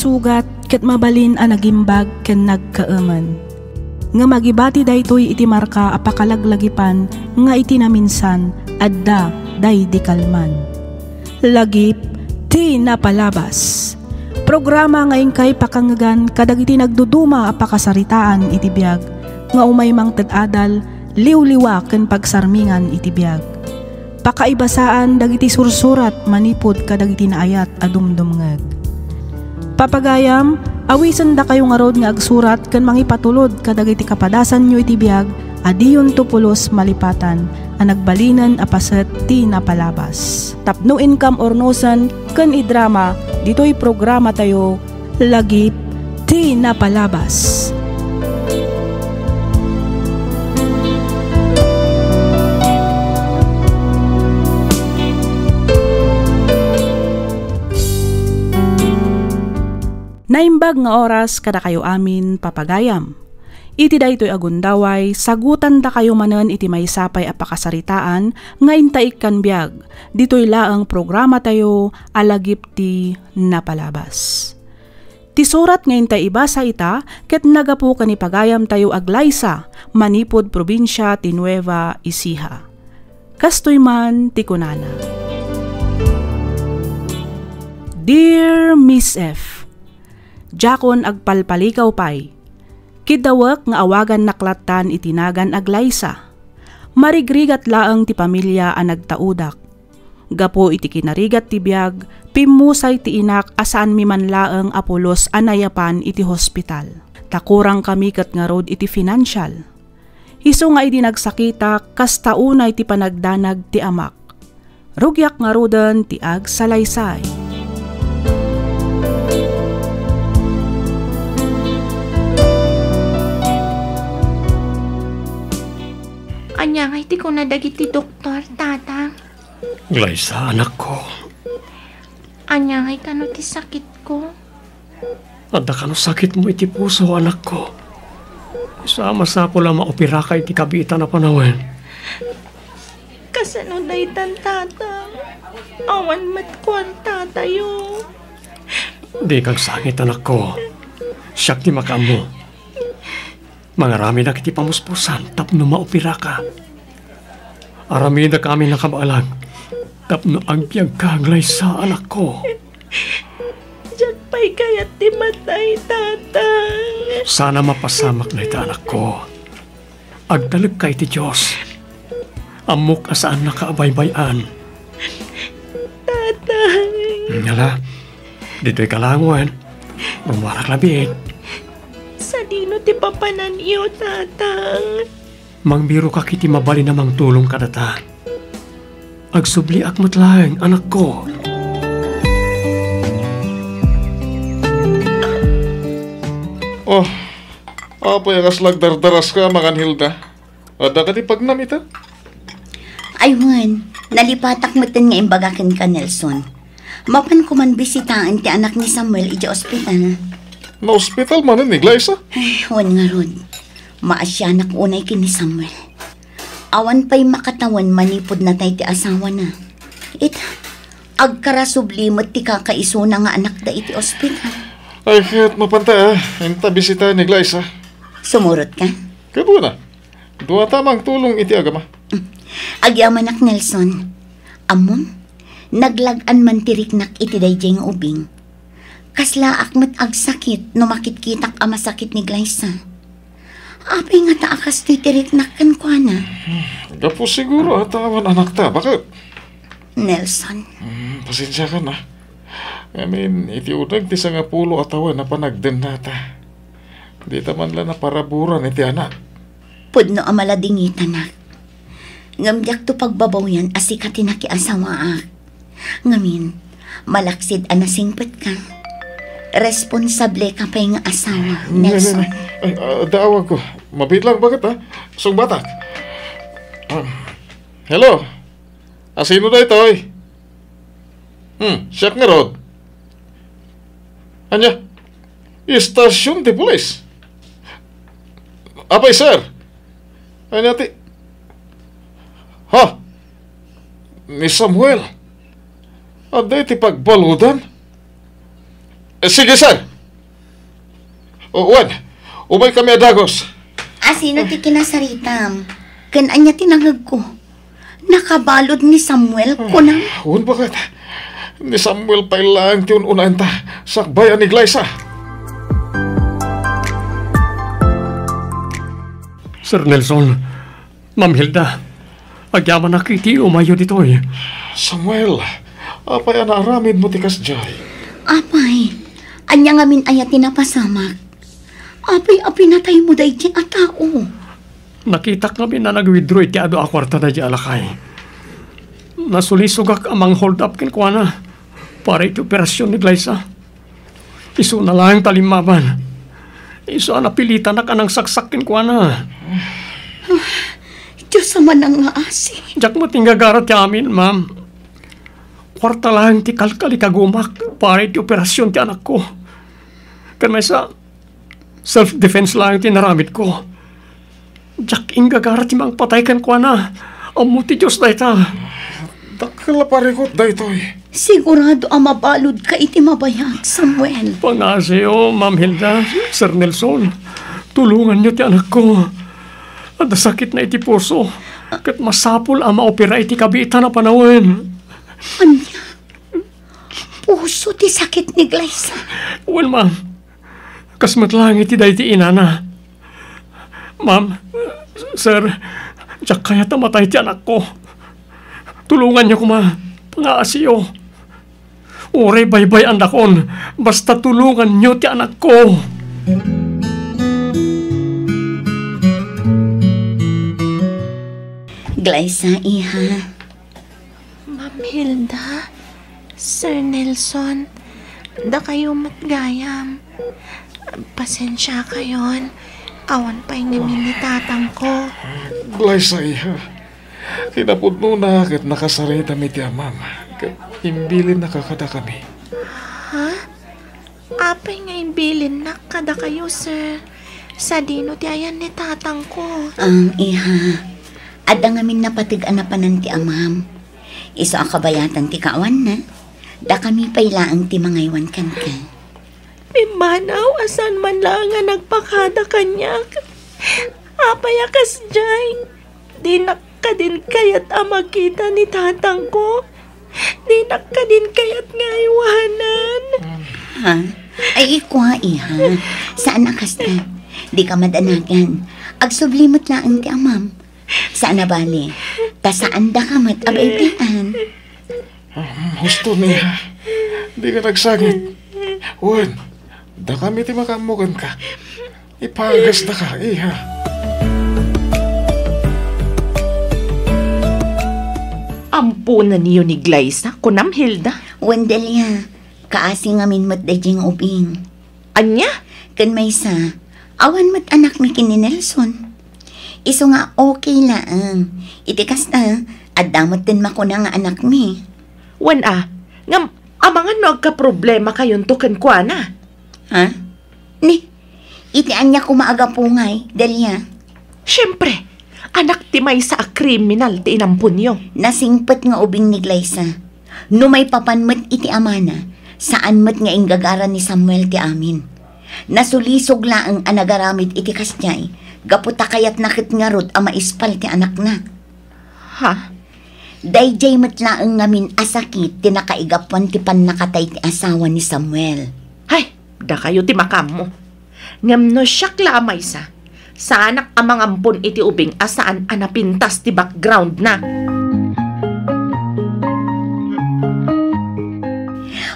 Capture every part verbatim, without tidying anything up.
Sugat ket mabalin a nagimbag ken nagkaemen. Ngem agibati daytoy iti marka a pakalaglagipan nga iti naminsan, adda daydi kalman. Lagip ti napalabas. Programa nga inkay pakangngegan kadagiti nagduduma a pakasaritaan iti biag nga umay mangted adal, liwliwa ken pagsarmingan iti biag. Pakaibasaan dagiti sursurat manipud kadagiti naayat a dumdumngeg. Papagayam, awisendakayo ngarud nga agsurat ken mangipatulod kadagiti kapadasanyo iti biag a diyonto pulos malipatan a nagbalinen a paset ti napalabas. Tapno inkam urnosen ken idrama ditoy programatayo, Lagip ti Napalabas. Naimbag nga oras kadakayo amin, papagayam. Iti daytoy a gundaway, sagutandakayo manen iti maysa pay a pakasaritaan nga intaikkan biag, ditoy laeng programatayo a Lagip ti Napalabas. Ti surat nga intay ibasa ita ket nagapu ken ni pagayamtayo a Glyza, manipud probinsia ti Nueva Ecija. Kastoy man ti kunana, Dear Miss F, diakon agpalpalikaw pay. Kiddawek nga awagannak lattan iti nagan a Glyza. Marigrigat laeng ti pamilia a nagtaudak. Gapu iti kinarigat ti biag, pimmusay ti inak a saanmi man laeng a pulos a nayapan iti hospital. Ta kurangkami ket ngarud iti financial. Isu nga idi nagsakitak, kasta unay ti panagdanag ti amak. Rugiak ngaruden ti agsalaysay. Ania ngay ti kuna dagiti doktor, Tata? Glyza, anakko. Ania ngay kano ti sakitko? Adda kano sakitmo iti puso, anakko. Isu a masapul a maoperaka iti kabiitan a panawen. Kasano daytan, Tata? Awan met kuan, Tatayo. Dika agsangit, anakko. Siak ti makaammo. Mangaramidak iti pamuspusan tapno maoperaka. Aramidek amin a kabaelan tapno agbiagka, Glyza, anakko. Diak pay kayat ti matay, Tatang. Saan a mapasamak dayta, anakko. Agtalekka iti Dios. Ammok a saannaka a baybay-an. Tatang. Ngala, ditoy ka laeng wen. Rummuarak labiit. Sadino ti papananyo, Tatang? Mangbirokak iti mabalin a mangtulong kadata. Agsubliak met laeng, anakko. Oh, apay a kasla agdardaraska, Mangan Hilda? Adda kadi pagnam ita? Ay wen, nalipatak metten nga imbaga kenka, Nelson. Mapanko man bisitaen ti anak ni Samuel idiay ospital. Naospital manen ni Glyza? Ay, wen ngarud. Maasianak unay ken ni Samuel. Awan pay makatawen manipud natay ti asawana. Ita, agkarasubli met ti kakaisuna nga anakda iti ospital. Ay, ket mapanta, ah. Inta bisitaen ni Glyza. Sumurotka? Kuna. Duata mangtulong iti agama. Agyamanak, Nelson. Ammom, naglag-an man ti riknak iti daydiay nga ubing. Kaslaak met agsakit no makitkitak a masakit ni Glyza. Apay ngata a kastoy ti riknak kenkuana? Gapu siguro a ta awan anakta, baket. Nelson. Hmm, pasensiakan, ah. Ngamin, iti uneg ti sangapulo a tawen a panagdennata. Dita man la naparaburan iti anak. Pudno a maladingitanak. Ngem diakto pagbabawian a sika ti nakiasawaak. Ngamin, malaksid a nasingpetka. Responsable ka pay nga asawa, Nelson. Ay, ah, daawag ko. Mabiit lang, baket, ha? Sungbatak. Um, hello? Asino daytoy? Hmm, siak ngarud. Ania? Istasyon ti pulis? Apay, sir? Ania ti... Ha? Ni Samuel? Adda iti pagbaludan? Eh, sige, sir. O, wen, umaykami a dagus. A, sino ti kinasaritam? Ken ania ti nangegko? Nakabalud ni Samuel, kunam? Wen, baket. Ni Samuel pay laeng ti un-unaenta, sakbay a ni Glyza. Sir Nelson, Ma'am Hilda, agyamanak iti umayyo ditoy. Samuel, apay a naaramidmo ti kasdiay? Apay, ania ngamin aya ti napasamak? Apay a pinataymo daydi a tao? Nakitak ngamin a nag-withdraw iti adu a kuarta daydi a lakay. Nasulisogak a mang-hold up kenkuana para iti operasion ni Glyza. Isuna laeng ta limmaban. Isu a napilitanak a nangsaksak kenkuana. Dios a manangngaasi. Diak met inggagara ti amin, ma'am. Kuarta laeng ti kalkalikagumak para iti operasion ti anakko. Ken maysa, self-defense laeng ti inaramidko. Diak inggagara ti mangpatay kenkuana. Ammo ti Dios dayta. Dakkel a parikut daytoy. Sigurado a mabaludka iti mabayag, Samuel. Pangngaasim, Ma'am Hilda, Sir Nelson, tulonganyo ti anakko. Adda sakitna iti puso, ket masapul a maopera iti kabiitan a panawen. Ania? Puso ti sakit ni Glyza? Wen, ma'am. Kas met laeng iti daydi inana. Ma'am, sir, diak kayat a matay ti anakko. Tulonganyo koma, pangngaasim. Uray baybay-annakon, basta tulonganyo ti anakko. Glyza, iha. Ma'am Hilda, Sir Nelson, dakayo met gayam. Pasensiakayon, awan pay ngamin ni tatangko. Glyza, iha. Kinapudnona ket nakasaritam iti amam, ket imbilinnaka kadakami. Ha? Apay nga imbilinnak kadakayo, sir? Sadino ti ayan ni tatangko? Ang iha, adda ngamin napateg a napanan ti amam. Isu a kabayatan ti kaawanna, dakami pay laeng ti mangaywan kenka. Pimmanaw a saan man laeng a nagpakada kaniak. Apay a kasdiay? Dinak kadin kayat a makita ni tatangko. Dinak kadin kayat nga aywanan. Ha? Ay, ikua, iha. Saan a kasta? Dika madanagan. Agsubli met laeng ti amam. Saan a bale, ta saandaka met a baybay-an. Hmm, husto, iha. Dika nagsangit. Wen, dakami ti makaammo kenka. Ipagasdaka, iha. Amponenyo ni Glyza, kunam, Hilda? Wen, Delia, kaasi ngamin met daydi nga ubing. Ania? Ken maysa, awan met anakmi ken ni Nelson. Isu nga okay laeng. Iti kasta, adda metten makuna nga anakmi. Wen a, ngem amangan no agkaproblemakayonto kenkuana? Ha? Ni, iti ania koma a gapu ngay, Delia? Siempre, anak ti maysa a kriminal ti inamponyo. Nasingpet nga ubing ni Glyza. No maipapan met iti amana, saan met nga inggagara ni Samuel ti amin. Nasulisog laeng a nagaramid iti kasdiay, gapu ta kayatna ket ngarud a maispal ti anakna. Ha? Daydiay met laeng ngamin a sakit ti nakaigapuan ti pannakatay ti asawa ni Samuel. Hay, dakayo ti makaammo. Ngem no siak la a maysa, saanak a mangampon iti ubing a saan a napintas ti backgroundna.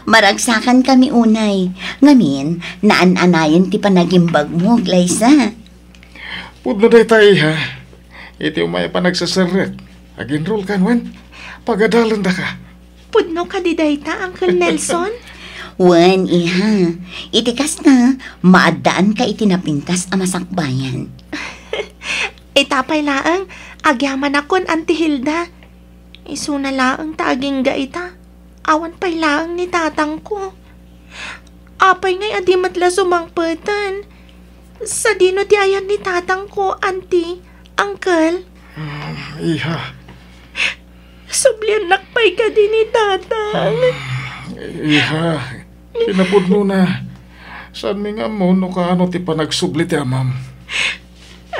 Maragsakankami unay, ngamin, naan-anayen ti panagimbagmo, Glyza. Pudno dayta, iha. Iti umay a panagseserrek, ag-enrollkan, wen? Pagadalendaka. Pudno kadi dayta, Uncle Nelson? Wen, iha. Iti kasta, maaddaanka iti napintas a masakbayan. Ita pay laeng, agyamanakon, Auntie Hilda. Isuna laeng ta agingga ita. Awan pay laeng ni tatangko. Apay ngay a di met la sumangpeten? Sadino ti ayan ni tatangko, Auntie, Uncle? Ah, iha. Subliannak pay kadi ni tatang? Iha, kinapudnona, Saanmi nga ammo no kaano ti panagsubli ti amam.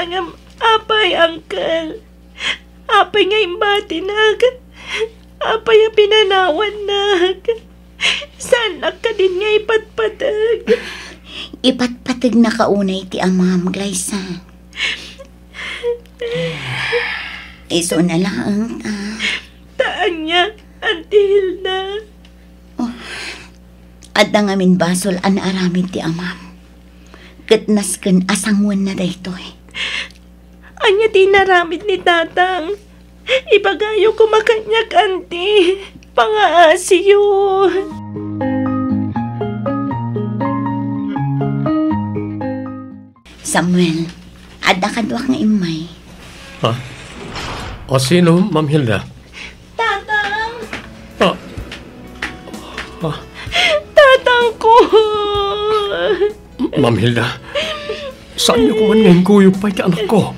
Ngem, apay, Uncle? Apay nga imbatinak? Apay a pinanawannak? Saannak kadin nga ipatpateg? Ipatpategnaka unay ti amam, Glyza. Isu na laeng ta. Ta ania, Auntie Hilda? Oh, adda ngamin basol a naaramid ti amam. Ket nasken a sangoenna daytoy. Ania ti inaramid ni Tatang? Ibagayo koma kaniak, Auntie. Pangaasiyo. Samuel, adda kaduak nga immay. Ha? O, sino, Ma'am Hilda? Tatang! Ah. Ah. Tatang ko! Ma'am Hilda, saanyo koma nga inkuyog pay ti anakko?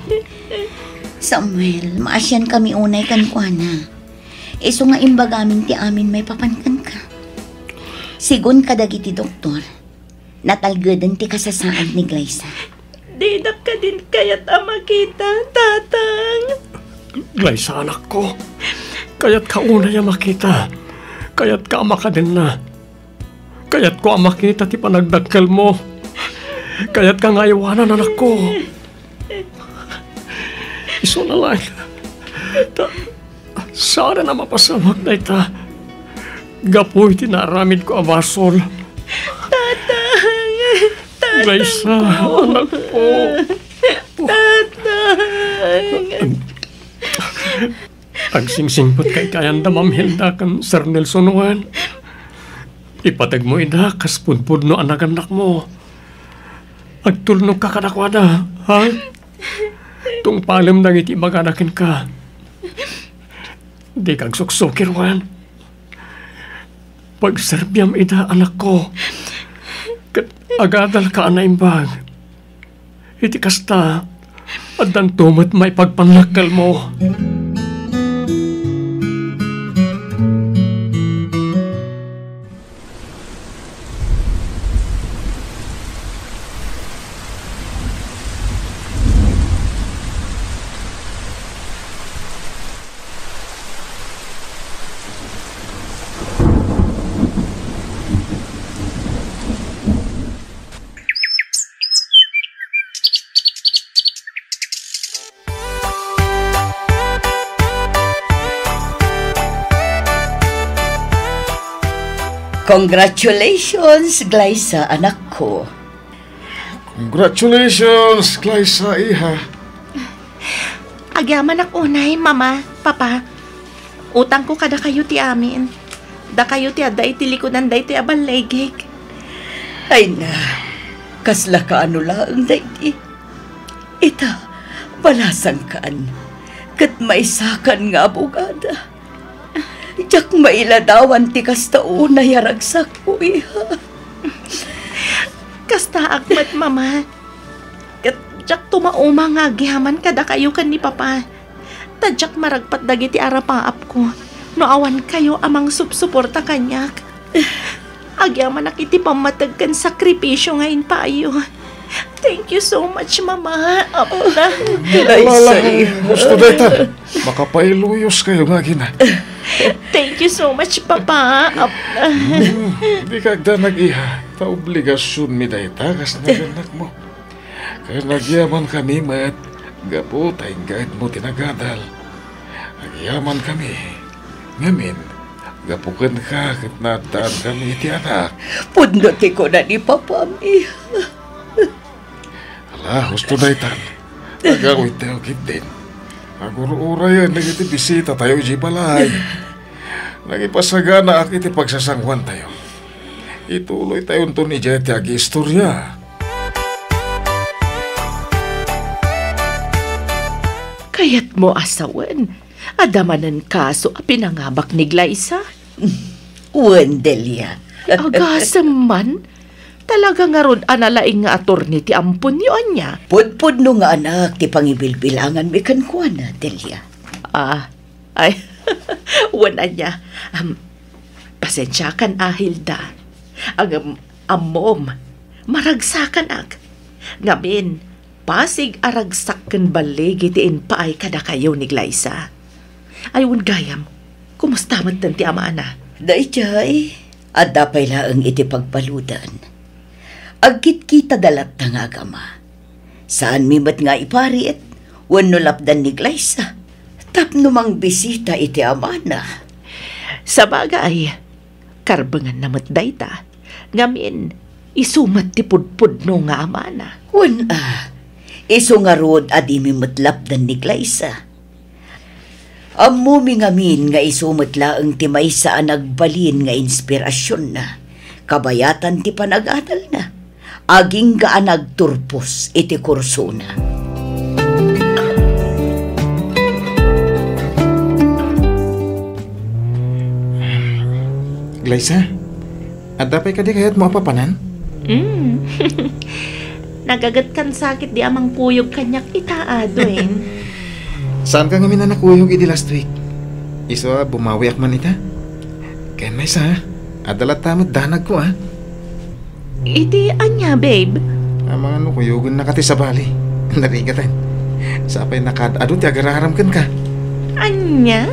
Samuel, maasian kami unay kenkuana. Isu nga imbagamin ti amin maipapan kenka. Segun kadagiti doktor, natalgeden ti kasasaad ni Glyza. Didak kadin kayat a makita, Tatang. Glyza, anakko. Kayatka unay a makita. Kayatka a makadenna. Kayatko a makita ti panagdakkelmo. Kayatka nga aywanan, anakko. Isuna laeng. Ta, saan a mapasamak dayta. Gapu iti naaramidko a basol. Tatang! Glyza, anakko. Tatang! Agsingsingpet kaykayanda, Ma'am Hilda ken Sir Nelson wen. Ipategmo ida kas pudpudno a nagannakmo. Agtulnogka kadakuada, ha? Tungpalem dagiti ibagada kenka. Dika agsuksukir wen. Pagserbiam ida, anakko. Ket agadalka a naimbag. Iti kasta, addanto met maipagpannakkelmo. Congratulations, Glyza, anakko. Congratulations, Glyza, iha. Agyamanak unay, Mama, Papa. Utangko kadakayo ti amin. Dakayo ti adda iti likudan daytoy a ballegek. Ay na, kasla kaano laeng daydi. Ita, balasangkan, ket maysakan nga abogada. Diak mailadawan ti kasta unay a ragsakko, iha. Kastaak met, Mama. Ket diak tumauma nga agyaman kadakayo ken ni Papa. Ta diak maragpat dagiti arapaapko no awan kayo a mangsupsuporta kaniak. Agyamanak iti pammateg ken sakripisio nga impaayyo. Thank you so much, Mama, Apna. Ala, ala, gusto dayta. Makapailuyos kayo nga agina. Thank you so much, Papa, Apna. Hmm, dika agdanag, iha. Ta obligasionmi dayta kas nagannakmo. Ken agyamankami met gapu ta ingaedmo ti nagadal. Agyamankami ngamin gapu kenka ket naaddaankami iti anak. Pudno ti kuna ni Papam, iha. Ala, husto daytan. Agawidtayo ketdin. Agur-urayen dagiti bisitatayo idiay balay. Nangipasaganaak iti pagsasangoantayo. Ituloytayonton idiay ti agiistoria. Kayatmo a sawen, adda manen kaso a pinangabak ni Glyza? Wen, Delia. Agasem man. Talaga ngarud a nalaing nga attorney ti amponyo, ania? Pudpudno nga anak ti pangibilbilanganmi kenkuana, Delia. Ah, ay, wen ania. Am, pasensiakan a, Hilda. Ngem, ammom, maragsakanak. Ngamin, pasig a ragsak ken balligi ti impaay kadakayo ni Glyza. Ay, wen gayam, kumusta metten ti amana? Daydiay, adda pay laeng iti pagbaludan. Agkitkitada latta nga agama. Saanmi met nga iparit wenno lapdan ni Glyza tapno mangbisita iti amana. Sabagay, karbenganna met dayta. Ngamin, isu met ti pudpudno nga amana. Wen a, isu ngarud a dimi met lapdan ni Glyza. Ammomi ngamin nga isu met laeng ti maysa a nagbalin nga inspirasionna, kabayatan ti panag-adalna, agingga a nagturpos iti kursona. Glyza, adda pay kadi kayatmo a papanan? Mm. Nagagetkan sakit di amang kuyog kaniak ita, Dwayne. Saanka ngamin a nakuyog idi last week? Isu a bumawiak man ita? Ken maysa, adda latta met danagko, a. Iti ania, babe? Amangan no kuyogennaka ti sabali. Narigaten. Sapay nakaad-adu ti agararam kenka. Ania?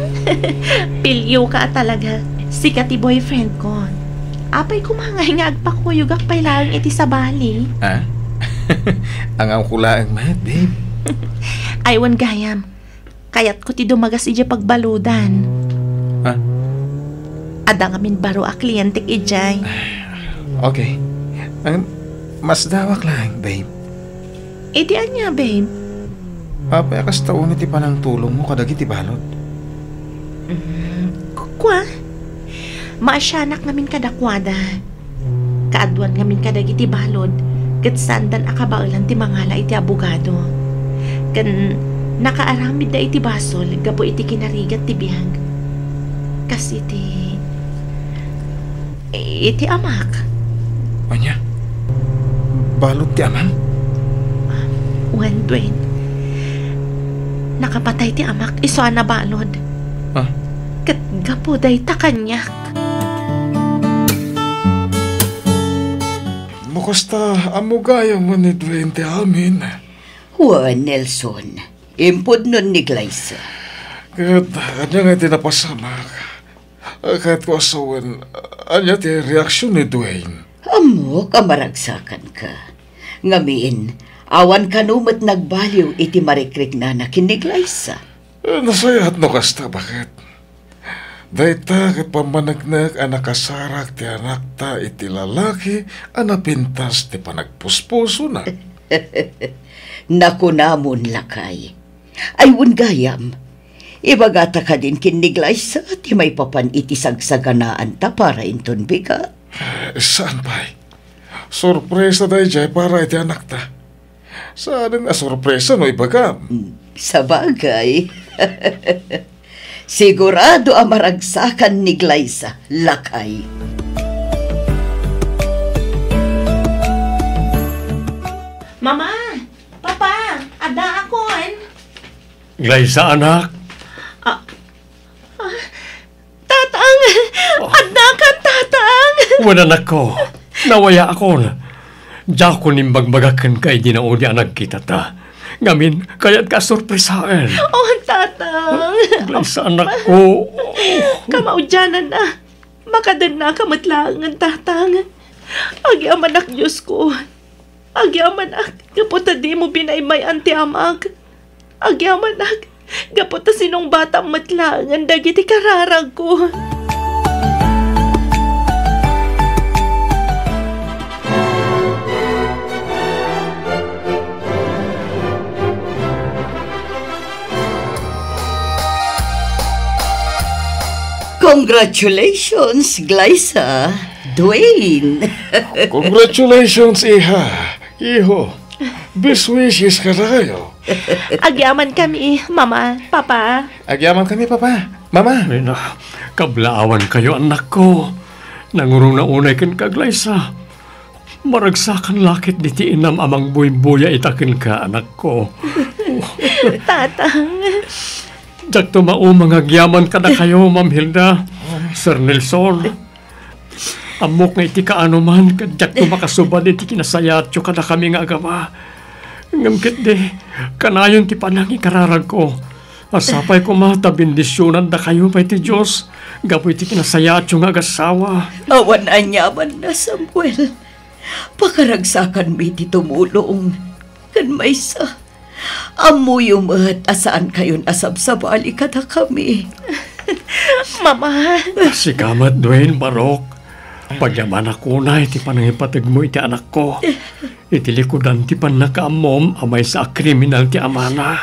Pilioka a talaga. Sika ti boyfriend ko. Apay koma ngay nga agpakuyogak pay laeng iti sabali? A? Angawko laeng met, babe. Ay, wen gayam. Kayatko ti dumagas idiay pagbaludan. Ha? Adda ngamin baro a klientek idiay. Okay. Ang, masdawak laeng, babe. Iti ania, babe? Apay a kasta unay ti panangtulongmo kadagiti balud? Mm, ku-, kua? Maasianak ngamin kadakuada. Kaaduan ngamin kadagiti balud, ket saandan a kabaelan ti mangala iti abogado. Ken nakaaramidda iti basol gapu iti kinarigat ti biag. Kas iti, iti amak. Ania? Balud ti amam? Wen, Dwayne. Nakapatay ti amak, isu a nabalud. Ah? Ket gapu dayta kaniak. No kasta, ammo gayam ni Dwayne ti amin. Wen, Nelson, impudnon ni Glyza. Ket ania nga iti napasamak? Ket kua sawen, ania ti reaksion ni Dwayne? Ammok a maragsakanka. Ngamin, awan kano met nagbaliw iti marikriknana ken ni Glyza. Eh, nasayaat no kasta, baket. Dayta ket pammaneknek a nakasarak ti anakta iti lalaki a napintas ti panagpuspusona. Nakunamon, lakay. Ay, wen gayam, ibagata kadin ken ni Glyza ti maipapan iti sagsaganaanta para inton bigat? Eh, saan pay. Sorpresa daydiay para iti anakta. Saanen a sorpresa no ibagam. Hmm, sabagay. Sigurado a maragsakan ni Glyza, lakay. Mama! Papa! Addaakon! Glyza, anak. Ah, ah, Tatang! Oh. Addakan, Tatang! Wen, anakko, nawayaakon. Diakon imbagbaga kenka idi naudi a nagkitata. Ngamin, kayatka a sorpresaen. Oh, Tatang! Glyza, anakko. Kamaudiananna. Makadennaka met laengen, Tatang. Agyamanak, Diosko. Agyamanak, gapu ta dimo binaybay-an ti amak. Agyamanak, gapu ta sinungbatam met laengen dagiti kararagko. Congratulations, Glyza, Dwayne. Congratulations, iha, iho. Best wishes kadakayo. Agyamankami, Mama, Papa. Agyamankami, Papa, Mama. Ay na, kablaawankayo, anakko. Nangurongna unay kenka, Glyza. Maragsakan la ketdi ti inam a mangbuybuya ita kenka, anakko. Tatang. Diakto mauma nga agyaman kadakayo, Ma'am Hilda, Sir Nelson. Ammok nga iti kaanoman ket diakto makasubad iti kinasayaatyo kadakami nga agama. Ngem ketdi, kanayon ti panangikararagko. Sapay koma ta bendisionandakayo pay ti Dios gapu iti kinasayaatyo nga agasawa. Awan aniamanna, Samuel. Pakaragsakanmi ti tumulong. Ken maysa, ammoyo met a saankayon a sabsabali kadakami. Mama. Sika met, Dwayne, Barok. Pagyamanak unay ti panangipategmo iti anakko. Iti likudan ti pannakaammom a maysa a kriminal ti amana.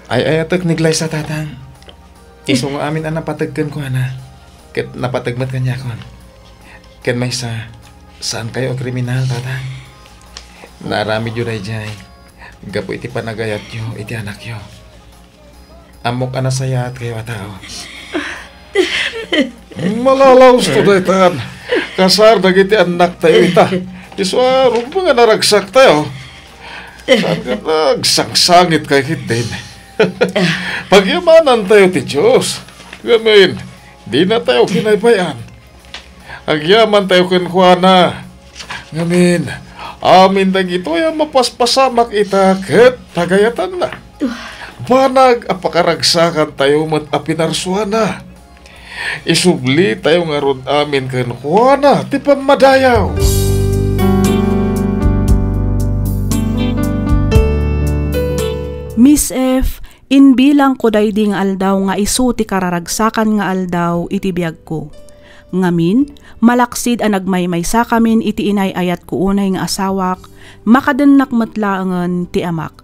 Ay-ayatek ni Glyza, Tatang. Isu nga amin a napateg kenkuana, ket napateg met kaniakon. Ken maysa, saankayo a kriminal, Tatang. Naaramidyo daydiay gapu iti panagayatyo iti anakyo. Ammok a nasayaatkayo a tao. Malalaosto daytan. Kasar dagiti annaktayo ita. Isu a rumbeng a naragsaktayo. Saan nga nagsangsangitkay ketdin? Pagyamanantayo ti Dios. Ngamin, dinatayo kinaybay-an. Agyamantayo kenkuana. Ngamin, amin dagitoy a mapaspasamak ita ket pagayatanna. Banag a pakaragsakantayo met a pinarsuana. Isublitayo ngarud amin kenkuana ti pammadayaw. Miss F, imbilangko daydi nga aldaw nga isu ti kararagsakan nga aldaw iti biagko. Ngamin, malaksid a nagmaymaysakamin iti inay-ayatko unay nga asawak, makadennak met laengen ti amak.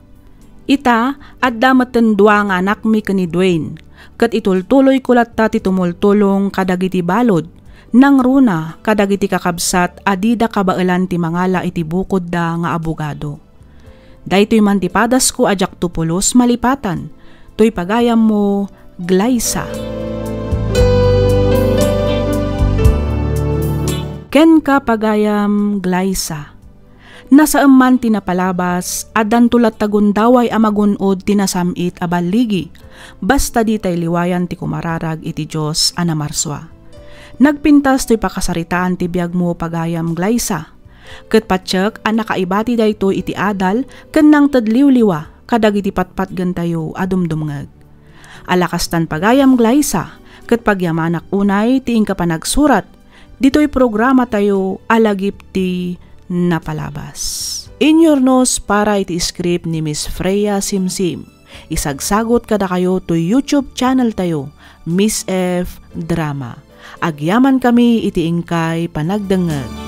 Ita, adda metten dua nga anakmi ken ni Dwayne, ket itultuloyko latta ti tumultulong kadagiti balud, nangruna kadagiti kakabsat a dida kabaelan ti mangala iti bukodda nga abogado. Daytoy man ti padasko a diakto pulos malipatan, toy pagayammo, Glyza. Kenka, pagayam, Glyza. Nasaem man ti napalabas, addanto latta gundaway a magun-od ti nasam-it a balligi, basta ditay liwayan ti kumararag iti Dios a namarsua. Nagpintas toy pakasaritaan ti biagmo, pagayam, Glyza. Ket patiek a nakaibati daytoy iti adal ken nangted liwliwa kadagiti patpatgentayo a dumdumngeg. Ala kastan, pagayam, Glyza, ket pagyamanak unay ti inka panagsurat ditoy programatayo a Lagip ti Napalabas. Inyurnos para iti script ni Miss Freya Simsim. Isagsagot kadakayo toy YouTube channel tayo, Miss F Drama. Agyamankami iti inkay panagdengngeg.